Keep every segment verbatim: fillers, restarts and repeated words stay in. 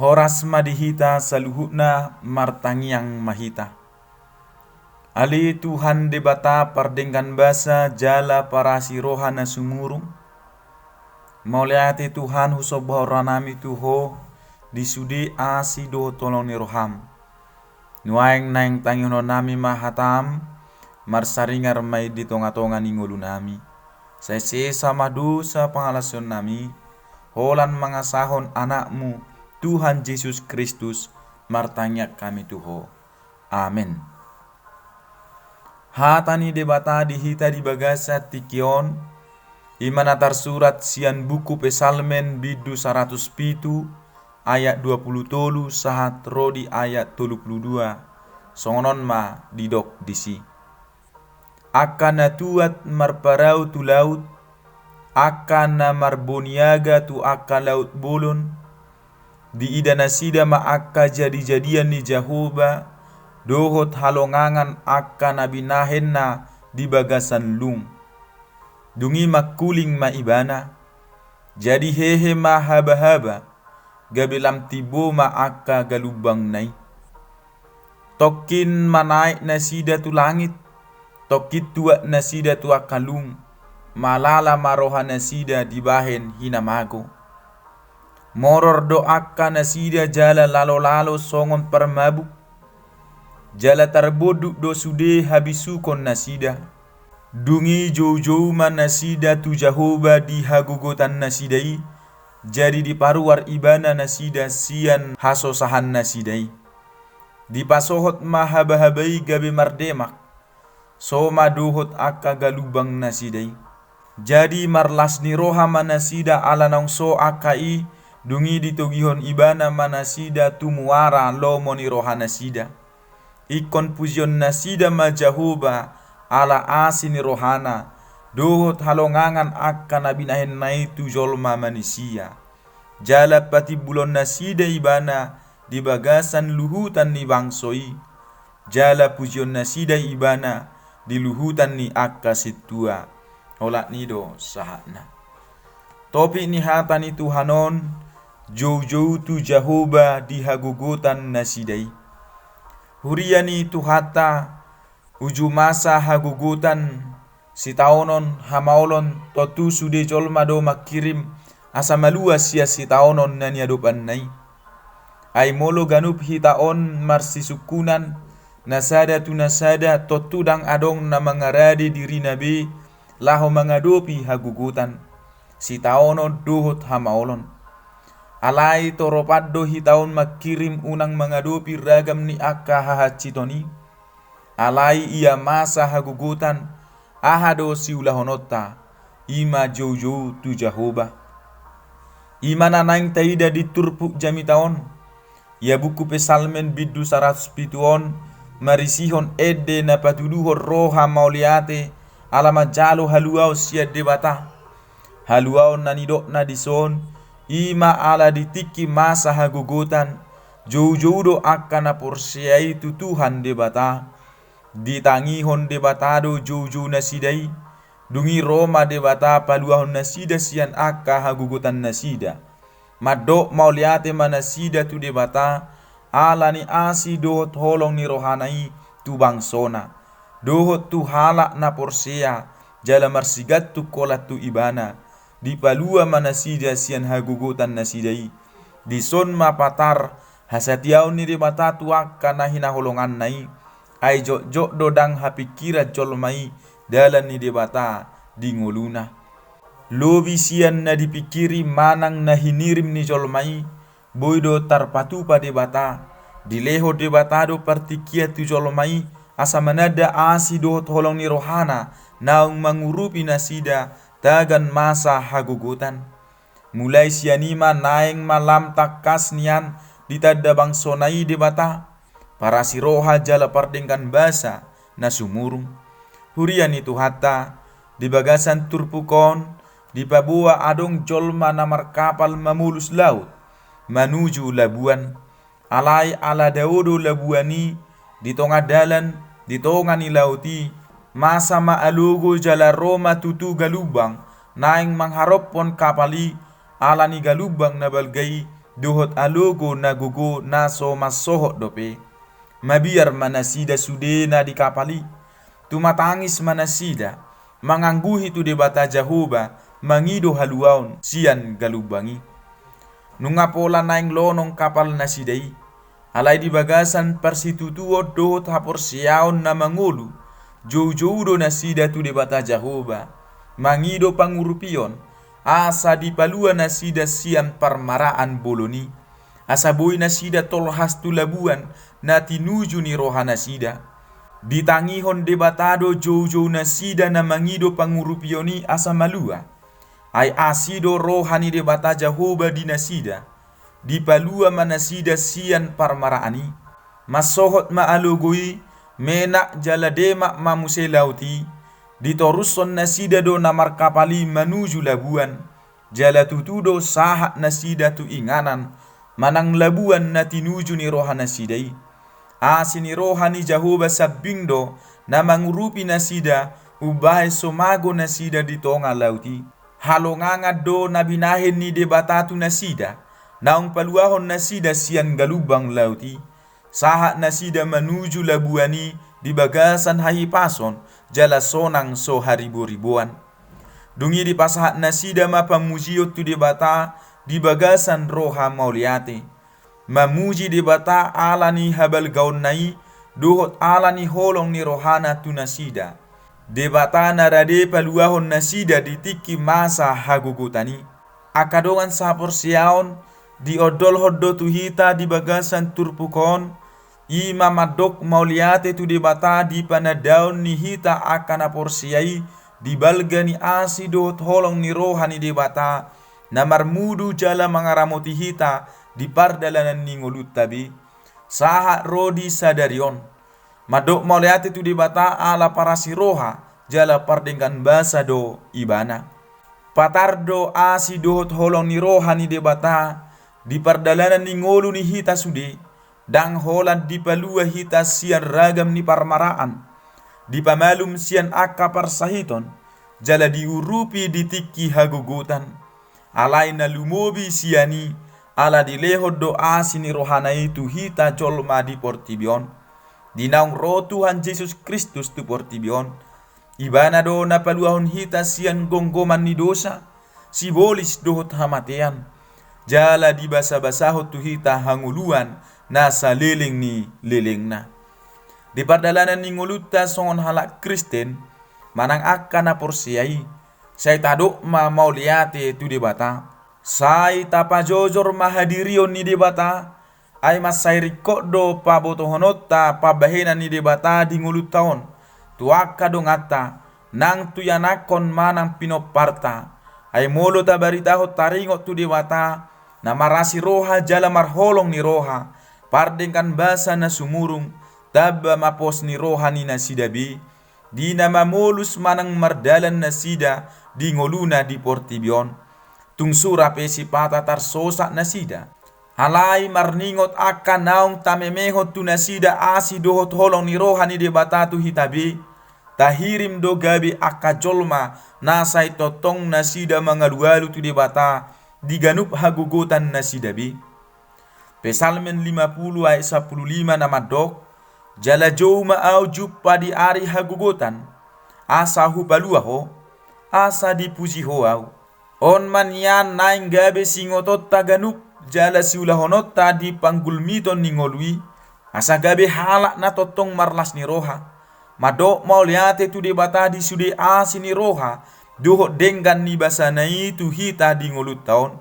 Horas ma di hita saluhutna, martangiang ma hita. Ale Tuhan Debata pardenggan basa jala parasi roha na sumurung. Mauliate Tuhan, husomba rohanami tu Ho di sude asi dohot holong ni roham. Nuaeng naeng tangihononnami ma hatam, marsaringar ma i di tongatonga ni ngolunami. Sai sesa ma dosa pangalaosionnami, holan mangasahon Anakmu, Tuhan Jesus Kristus, martangiang hami tu Ho. Amen. Hata ni Debata di hita di bagasan tingki on, i ma na tarsurat sian buku Psalmen bindu saratus pitu ayat dua pulu tolu sahat ro di ayat tolu pulu dua. Songon on ma didok disi. Angka na tuat marparau tu laut, angka na marboniaga tu angka laut bolon, diida nasida ma angka jadijadian ni Jahowa, dohot halongangan angka na binahenna di bagasan lung. Dung i mangkuling ma ibana, jadi hehe ma habahaba, gabe lam timbo ma angka galumbangna i. Tongkin manaek nasida tu langit, tongkin tuat nasida tu angka lung, malala ma roha nasida dibahen hinamago. Moror do angka nasida jala lalolalo songon parmabuk, jala tarbondut do sude habisukon nasida. Dung i joujou ma nasida tu Jahowa di hagogotan nasida i, jadi diparuar ibana nasida sian hasosahan nasida i. Dipasohot ma habahaba i gabe mardemak, so ma dohot angka galumbang nasida i. Jadi marlas ni roha ma nasida ala naung so angka i, dung i ditogihon ibana ma nasida tu muara lomo ni roha nasida. Ingkon pujion nasida ma Jahowa ala asi ni rohana, dohot halongangan angka na binahenna i tu jolma manisia. Jala patimbulon nasida ibana di bagasan luhutan ni bangso i, jala pujion nasida ibana di luhutan ni angka sintua. Olat ni do sahatna. Topik ni hata ni Tuhan on, joujou tu Jahowa di hagogotan nasida i. Huria ni Tuhanta, uju masa hagogotan, sitaonon, hamaolon, tontu sude jolma do mangkirim, asa maluas sian sitaonon na niadopanna i. Ai molo ganup hita on marsisungkunan, na sada tu na sada, tontu ndang adong na mangarade dirina be, laho mangadopi hagogotan, sitaonon dohot hamaolon. Alai toropan do hita on mangkirim unang mangadopi ragam ni angka hahansiton i. Alai ia masa hagogotan, aha do siulahononta, i ma joujou tu Jahowa. I ma na naeng taida di turpuk jamita on. Ia buku Psalmen bindu saratus pitu on, marisihon ende na patuduhon roha mauliate, ala manjalo haluaon sian Debata. Haluaon na nidokna dison, i ma ala di tingki masa hagogotan, joujou do angka na porsea i tu Tuhan Debata. Ditangihon Debata do joujou nasida i, dung i ro ma Debata paluahon nasida sian angka hagogotan nasida. Mandok mauliate ma nasida tu Debata, ala ni asi dohot holong ni rohana i tu bangsona, dohot tu halak na porsea, jala marsigantung holan tu ibana, dipalua ma nasida sian hagogotan nasida i. Dison ma patar hasatiaon ni Debata tu angka na hinaholonganna i, ai jotjot do ndang hapingkiran jolma i dalan ni Debata di ngoluna. Lobi sian na dipingkiri manang na hinirim ni jolma i, boi do tarpatupa Debata. Dilehon Debata do partingkian tu jolma i, asa mananda asi dohot holong ni rohana, naung mangurupi nasida tagan masa hagogotan. Mulai sian i ma naeng ma lam tangkas nian ditanda bangsona i Debata, parasi roha jala pardenggan basa na sumurung. Huria ni Tuhanta, di bagasan turpuk on, dipaboa adong jolma na markapal mamolus laut, manuju labuan. Alai ala dao do labuan i di tonga dalan, di tonga ni laut i, masa ma alogo jala ro ma tutu galumbang, naeng mangharophon kapal i, ala ni galumbang na balga i, dohot alogo na gogo na so mansohot dope. Mabiar ma nasida sude na di kapal i. Tumatangis ma nasida, mangangguhi tu Debata Jahowa, mangido haluaon sian galumbang i. Nunga pola naeng lonong kapal nasida i. Alai di bagasan parsitutuon dohot haporseaon na mangolu, joujou do nasida tu Debata Jahowa, mangido pangurupion, asa dipalua nasida sian parmaraan bolon i, asa boi nasida tolhas tu labuan na tinuju ni rohanasida. Ditangihon Debata do joujou nasida na mangido pangurupion i asa malua. Ai asi do roha ni Debata Jahowa di nasida, dipalua ma nasida sian parmaraan i. Mansohot ma alogo i, menak jala demak ma muse laut i. Ditorushon nasida do na markapal i manuju labuan, jala tutu do sahat nasida tu inganan manang labuan na tinuju ni rohanasida i. Asi ni roha ni Jahowa sambing do na mangurupi nasida, umbahen so mago nasida di tonga laut i. Halongangan do na binahen ni Debata tu nasida, naung paluahon nasida sian galumbang laut i. Sahat nasida manuju labuan i di bagasan hahipason, jala sonang so hariboriboan. Dung i dipasahat nasida ma pamujion tu Debata di bagasan roha mauliate. Mamuji Debata ala ni habalgaonna i, dohot ala ni holong ni rohana tu nasida. Debata na rade paluahon nasida di tingki masa hagogotan i. Angka dongan sahaporseaon, diondolhon do tu hita di bagasan turpuk on, i ma mandok mauliate tu Debata di panandaon ni hita angka na porsea i, di balga ni asi dohot holong ni roha ni Debata, na marmudu jala mangaramoti hita di pardalanan ni ngolunta be. Sahat ro di sadari on. Mandok mauliate tu Debata ala parasi roha, jala pardenggan basa do Ibana. Patar do asi dohot holong ni roha ni Debata, di pardalanan ni ngolu ni hita sude, ndang holan dipalua hita sian ragam ni parmaraan, dipamalum sian angka parsahiton, jala diurupi di tingki hagogotan. Alai na lumobi sian i, ala dilehon do asi ni rohana i tu hita jolma di portibi on. Di naung ro Tuhan Jesus Kristus tu portibi on. Ibana do na paluahon hita sian gomgoman ni dosa, sibolis dohot hamatean. Jala dibasabasahon tu hita hangoluan na saleleng ni lelengna. Di pardalanan ni ngolunta songon halak Kristen, manang angka na porsea i, sai tadok ma mauliate tu Debata. Sai tapajojor ma hadirion ni Debata, ai mansai ringkot do pabotohononta pambahenan ni Debata di ngolunta on, tu angka donganta, nang tu ianakhon manang pinomparta. Ai molo tabaritahon taringot tu Debata, na marasi roha jala marholong ni roha, pardenggan basa na sumurung, tamba ma pos ni roha ni nasida be, di na mamolus manang mardalan nasida di ngoluna di portibi on. Tung sura pe sipata tarsosak nasida. Alai marningot angka naung tamemehon tu nasida asi dohot holong ni roha ni Debata tu hita be, tahirim do gabe angka jolma na sai tongtong nasida mangalualu tu Debata di ganup hagogotan nasida be. Psalmen lima puluh ayat sampulu lima na mandok, jala jou ma ahu jumpa di ari hagogotan, asa hupalua ho, asa dipuji ho ahu. On ma nian naeng gabe singotonta ganup, jala siulahononta di panggulmiton ni ngolu i, asa gabe halak na tongtong marlas ni roha. Mandok mauliate tu Debata di sude asi ni roha, dohot denggan ni basana i tu hita di ngolunta on.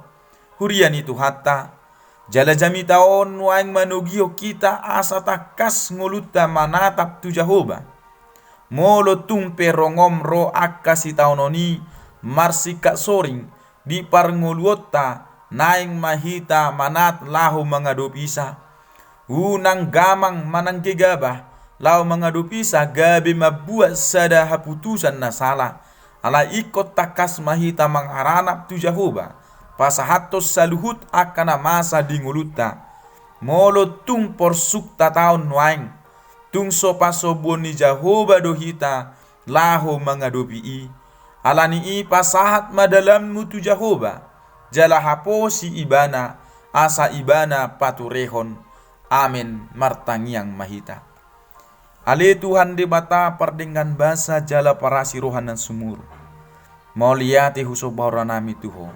Huria ni Tuhanta. Jala jamita on nuaeng manogihon hita asa tangkas ngolunta manatap tu Jahowa. Molo tung pe rongom ro angka sitaonon i marsingkat soring di parngoluonta, naeng ma hita manat laho mangadopi isa. Unang gamang manang gegabah laho mangadopi isa gabe mambuat sada haputusan na sala. Alai ingkon tangkas ma hita mangaranap tu Jahowa, pasahathon saluhut angka na masa di ngolunta. Molo tung porsuk tataon nuaeng, tung so pasombuon ni Jahowa do hita laho mangadopi i. Ala ni i pasahat ma dalanmu tu Jahowa, jala haposi Ibana, asa Ibana paturehon. Amen. Martangiang ma hita. Ale Tuhan Debata pardenggan basa jala parasi roha na sumurung, mauliate husombahon rohanami tu Ho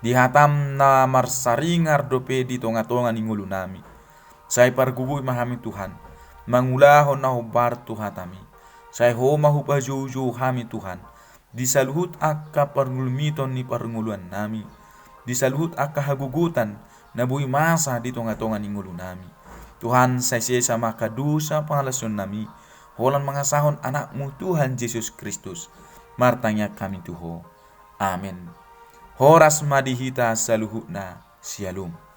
di hataM na marsaringar dope di tongatonga ni ngolunami. Sai pargogoi ma hami Tuhan, mangulahon na hombar tu hataMi. Sai Ho ma hupajoujou hami Tuhan di saluhut angka parngolumiton ni parngoluannami, di saluhut angka hagogotan na boi masa di tongatonga ni ngolunami. Tuhan, sai sesa ma angka dosa pangalaosionnami, holan mangasahon AnakMu Tuhan Jesus Kristus. Martangiang hami tu Ho. Amen. Horas ma di hita saluhutna. Syalom.